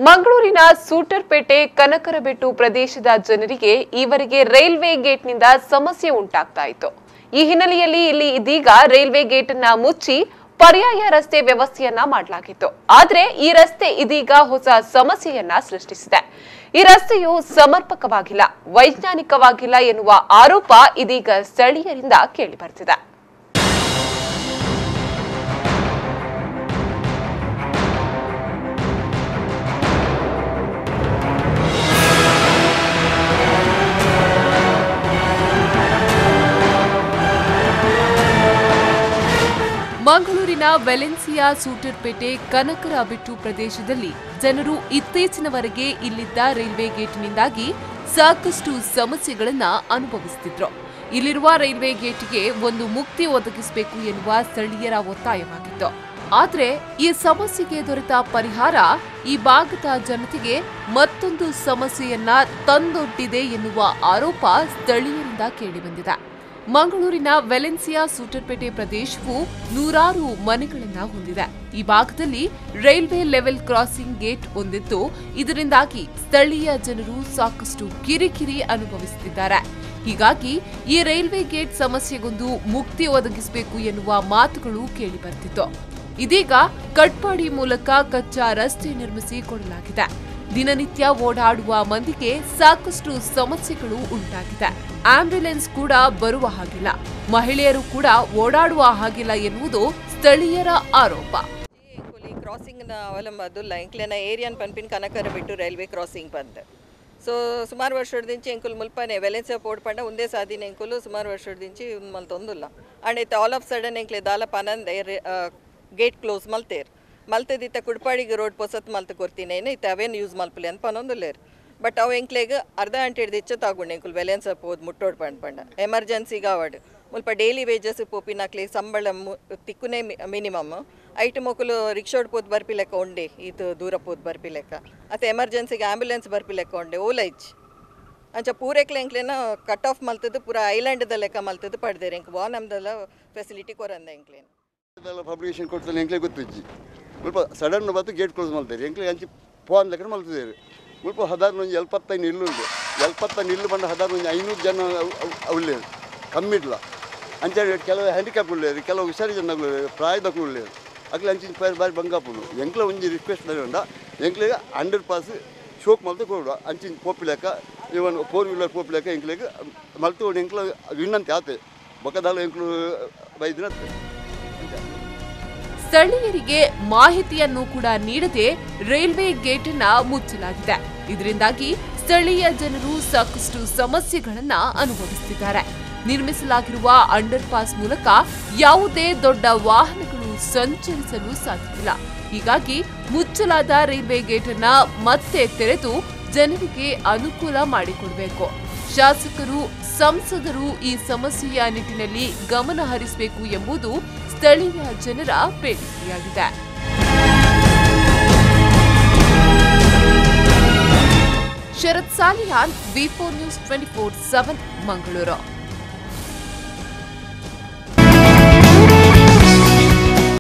ಮಂಗಳೂರಿನ ಸೂಟರ್ಪೇಟೆ ಕನಕರಬೆಟ್ಟು ಪ್ರದೇಶದ ಜನರಿಗೆ ಈವರೆಗೆ ರೈಲ್ವೆ ಗೇಟ್ನಿಂದ ಸಮಸ್ಯೆ ಉಂಟಾಗ್ತಾ ಇತ್ತು. ಈ ಹಿನ್ನೆಲೆಯಲ್ಲಿ ಇಲ್ಲಿ ಇದೀಗ ರೈಲ್ವೆ ಗೇಟ್ ಅನ್ನ ಮುಚ್ಚಿ ಪರ್ಯಾಯ ರಸ್ತೆ ವ್ಯವಸ್ಥೆಯನ್ನ ಮಾಡಲಾಗಿತ್ತು. ಆದರೆ ಈ ರಸ್ತೆ ಇದೀಗ ಹೊಸ ಸಮಸ್ಯೆಯನ್ನ ಸೃಷ್ಟಿಸಿದೆ. ಈ ರಸ್ತೆಯು ಸಮರ್ಪಕವಾಗಿಲ್ಲ, ವೈಜ್ಞಾನಿಕವಾಗಿಲ್ಲ ಎನ್ನುವ ಆರೋಪ ಇದೀಗ ಸ್ಥಳೀಯರಿಂದ ಕೇಳಿಬರ್ತಿದೆ. ಮಂಗಳೂರಿನ ವೆಲೆನ್ಸಿಯಾ ಸೂಟರ್ಪೇಟೆ ಕನಕರಬೆಟ್ಟು ಪ್ರದೇಶದಲ್ಲಿ ಜನರು ಇತ್ತೀಚಿನವರೆಗೆ ಇಲ್ಲಿದ್ದ ರೈಲ್ವೆ ಗೇಟ್ನಿಂದಾಗಿ ಸಾಕಷ್ಟು ಸಮಸ್ಯೆಗಳನ್ನು ಅನುಭವಿಸುತ್ತಿದ್ರು. ಇಲ್ಲಿರುವ ರೈಲ್ವೆ ಗೇಟ್ಗೆ ಒಂದು ಮುಕ್ತಿ ಒದಗಿಸಬೇಕು ಎನ್ನುವ ಸ್ಥಳೀಯರ ಒತ್ತಾಯವಾಗಿತ್ತು. ಆದರೆ ಈ ಸಮಸ್ಯೆಗೆ ದೊರೆತ ಪರಿಹಾರ ಈ ಭಾಗದ ಜನತೆಗೆ ಮತ್ತೊಂದು ಸಮಸ್ಯೆಯನ್ನ ತಂದೊಡ್ಡಿದೆ ಎನ್ನುವ ಆರೋಪ ಸ್ಥಳೀಯರಿಂದ ಕೇಳಿಬಂದಿದೆ. ಮಂಗಳೂರಿನ ವೆಲೆನ್ಸಿಯಾ ಸೂಟರ್ಪೇಟೆ ಪ್ರದೇಶವು ನೂರಾರು ಮನೆಗಳನ್ನು ಹೊಂದಿದೆ. ಈ ಭಾಗದಲ್ಲಿ ರೈಲ್ವೆ ಲೆವೆಲ್ ಕ್ರಾಸಿಂಗ್ ಗೇಟ್ ಹೊಂದಿದ್ದು, ಇದರಿಂದಾಗಿ ಸ್ಥಳೀಯ ಜನರು ಸಾಕಷ್ಟು ಕಿರಿಕಿರಿ ಅನುಭವಿಸುತ್ತಿದ್ದಾರೆ. ಹೀಗಾಗಿ ಈ ರೈಲ್ವೆ ಗೇಟ್ ಸಮಸ್ಯೆಗೊಂದು ಮುಕ್ತಿ ಒದಗಿಸಬೇಕು ಎನ್ನುವ ಮಾತುಗಳು ಕೇಳಿಬರ್ತಿತ್ತು. ಇದೀಗ ಕಟ್ಪಾಡಿ ಮೂಲಕ ಕಚ್ಚಾ ರಸ್ತೆ ನಿರ್ಮಿಸಿ ಕೊಡಲಾಗಿದೆ. ದಿನನಿತ್ಯ ಓಡಾಡುವ ಮಂದಿಗೆ ಸಾಕಷ್ಟು ಸಮಸ್ಯೆಗಳು ಉಂಟಾಗಿದೆ. ಆಂಬ್ಯುಲೆನ್ಸ್ ಕೂಡ ಬರುವ ಹಾಗಿಲ್ಲ, ಮಹಿಳೆಯರು ಕೂಡ ಓಡಾಡುವ ಹಾಗಿಲ್ಲ ಎನ್ನುವುದು ಸ್ಥಳೀಯರ ಆರೋಪ. ಕ್ರಾಸಿಂಗ್ನ ಅವಲಂಬದುಲ್ಲ ಎಂಕ್ಲೆನ ಏರಿಯಾನ್ ಪನ್ಪಿನ ಕನಕರಬೆಟ್ಟು ರೈಲ್ವೆ ಕ್ರಾಸಿಂಗ್ ಬಂದು ಸೊ ಸುಮಾರು ವರ್ಷದಿಂಚಿ ಎಂಕುಲು ಮುಲ್ಪನೆ ವೆಲೆನ್ಸಿಯಾ ಪೋಡ್ ಪಂಡ ಒಂದೇ ಸಾದಿನ ಎಂಕುಲು ಸುಮಾರು ವರ್ಷದಿಂಚಿ ಮಲ್ತೊಂದುಲ್ಲ. ಅಂಡ್ ಇತ್ತ ಆಲ್ ಆಫ್ ಸಡನ್ ಎಂಕ್ಲೆ ದಾಲ ಪನಂದ ಗೇಟ್ ಕ್ಲೋಸ್ ಮಲ್ತೇರ್ ಮಲ್ತದಿತ್ತ ಕುಡ್ಪಾಡಿಗೆ ರೋಡ್ ಪೊಸತ್ ಮಲ್ತು ಕೊರ್ತೀನಿ ಇತ್ತ ಅವೇನು ಯೂಸ್ ಮಲ್ಪಲೆ ಅಂತ ಪನೊಂದುಲ್ಲೇರು. ಬಟ್ ಅವು ಎಂಕ್ಲೆಗ್ ಅರ್ಧ ಗಂಟೆ ಹಿಡ್ದು ಹೆಚ್ಚು ತಾಗುಂಡು ಎಂಕುಲು ವೆಲೆನ್ಸ ಪೋದು ಮುಟ್ಟೋಡು ಪಂಡ್ ಪಂಡ ಎಮರ್ಜೆನ್ಸಿಗೆ ಆವಡ್ ಮುಲ್ಪ ಡೈಲಿ ವೇಜಸ್ ಪೋಪಿನಾಕ್ಲೆ ಸಂಬಳ ತಿಕ್ಕುನೇ ಮಿನಿಮಮ್ ಐಟ್ ಮೊಕುಲು ರಿಕ್ಷಾಡ್ ಪೋದು ಬರ್ಪಿ ಲೆಕ್ಕ ಉಂಡೆ ಈತ ದೂರ ಪೋದು ಬರ್ಪಿ ಲೆಕ್ಕ ಅಥವಾ ಎಮರ್ಜೆನ್ಸಿಗೆ ಆಂಬ್ಯುಲೆನ್ಸ್ ಬರ್ಪಿ ಲೆಕ್ಕ ಉಂಡೆ ಓಲ ಇಚ್ಚಿ ಅಂಚ ಪೂರೆಕ್ಲೆ ಎಂಕ್ಲೆನ ಕಟ್ ಆಫ್ ಮಲ್ತದ್ದು ಪೂರ ಐಲ್ಯಾಂಡ್ದ ಲೆಕ್ಕ ಮಲ್ತದ್ದು ಪಡ್ದೇರು ಎಂಕ್ ವಾ ನಮ್ದೆಲ್ಲ ಫೆಸಿಲಿಟಿ ಕೊರಂದ ಎಂಕ್ಲೇನು ಪಬ್ಲಿಕೇಶನ್ ಕೊಡ್ತಾನೆ ಎಂಕ್ಲೆ ಗೊತ್ತಿಜ್ಜಿ ಮುಲ್ಪ ಸಡನ್ ಬತ್ತು ಗೇಟ್ ಕ್ಲೋಸ್ ಮಲ್ತೇರಿ ಎಂಕ್ಲೆ ಅಂಚಿ ಫೋನ್ ಲೆಕ್ಕ ಮಲ್ತಿದ್ದೇವೆ. ಮುಲ್ಪ 1075 ಇಲ್ಲುಂಡು 75 ಇಲ್ಲು ಬಂದ 1500 ಜನ ಉಳ್ಳೇರು ಕಮ್ಮಿಡ್ಲ ಅಂಚೆ ಕೆಲವು ಹ್ಯಾಂಡಿಕ್ಯಾಪ್ ಉಳ್ಳೇರು, ಕೆಲವು ಹುಷಾರಿ ಜನ ಪ್ರಾಯದಕ್ಕೂ ಉಳ್ಳೇರು ಅಕ್ಲೆ ಅಂಚಿನ ಬಾರಿ ಬಂಗಾಪುಂಡು. ಎಂಕ್ಲೆ ಒಂಜಿ ರಿಕ್ವೆಸ್ಟ್ ಉಂಡ ಎಂಕ್ಲೆಗೆ 100 ಪಾಸ್ ಶೋಕ್ ಮಲ್ತು ಕೊಡುವ ಅಂಚಿನ ಪೋಪಿ ಲೆಕ್ಕ ಇವನ್ 4 ವೀಲರ್ ಪೋಪಿ ಲೆಕ್ಕ ಎಂಕ್ಲೆಗೆ ಮಲ್ತು ಎಂಕ್ಲ ವಿನಂತಿ ಆತೆ ಬೊಕ್ಕದಾಲ ಎಂಕ್ಲು ಬೈದಿನ. ಸ್ಥಳೀಯರಿಗೆ ಮಾಹಿತಿಯನ್ನು ಕೂಡ ನೀಡದೆ ರೈಲ್ವೆ ಗೇಟ್ ಅನ್ನ ಮುಚ್ಚಲಾಗಿದೆ. ಇದರಿಂದಾಗಿ ಸ್ಥಳೀಯ ಜನರು ಸಾಕಷ್ಟು ಸಮಸ್ಯೆಗಳನ್ನ ಅನುಭವಿಸುತ್ತಿದ್ದಾರೆ. ನಿರ್ಮಿಸಲಾಗಿರುವ ಅಂಡರ್ ಪಾಸ್ ಮೂಲಕ ಯಾವುದೇ ದೊಡ್ಡ ವಾಹನಗಳು ಸಂಚರಿಸಲು ಸಾಧ್ಯವಿಲ್ಲ. ಹೀಗಾಗಿ ಮುಚ್ಚಲಾದ ರೈಲ್ವೆ ಗೇಟ್ ಅನ್ನ ಮತ್ತೆ ತೆರೆದು ಜನರಿಗೆ ಅನುಕೂಲ ಮಾಡಿಕೊಡಬೇಕು. ಶಾಸಕರು, ಸಂಸದರು ಈ ಸಮಸ್ಯೆಯ ನಿಟ್ಟಿನಲ್ಲಿ ಗಮನ ಹರಿಸಬೇಕು ಎಂಬುದು ಸ್ಥಳೀಯ ಜನರ ಬೇಡಿಕೆಯಾಗಿದೆ. Sharath Salian, V4 News 24/7, Mangaluru.